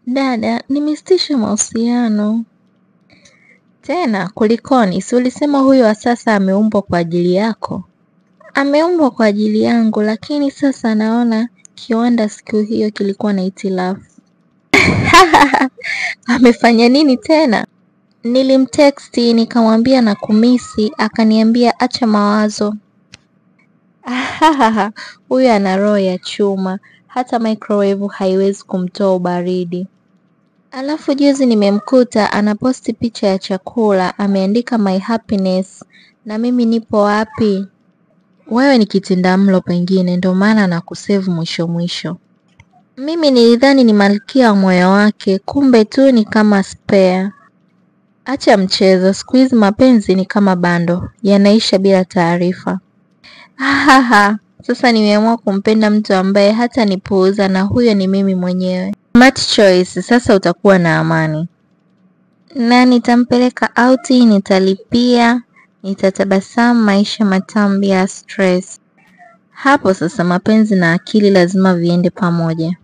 Dada, nimesitisha mahusiano. Tena kulikoni? Si ulisema huyo wa sasa ameumbwa kwa ajili yako? Ameumbwa kwa ajili yangu, lakini sasa naona kiwanda siku hiyo kilikuwa na hitilafu. Amefanya nini tena? Nilimteksti nikamwambia na kumisi, akaniambia acha mawazo. Huyu ana roho ya chuma, hata microwave haiwezi kumtoa ubaridi. Alafu juzi nimemkuta anaposti picha ya chakula, ameandika my happiness, na mimi nipo wapi? Wewe ni kitindamlo pengine, ndio maana nakusevu mwisho mwisho. Mimi nilidhani ni malkia wa moyo wake, kumbe tu ni kama spare. Acha mchezo, siku hizi mapenzi ni kama bando, yanaisha bila taarifa. Sasa nimeamua kumpenda mtu ambaye hata nipuuza na huyo ni mimi mwenyewe. Smart choice, sasa utakuwa na amani. Na nitampeleka outi, nitalipia, nitatabasamu maisha matamu bila stress. Hapo sasa mapenzi na akili lazima viende pamoja.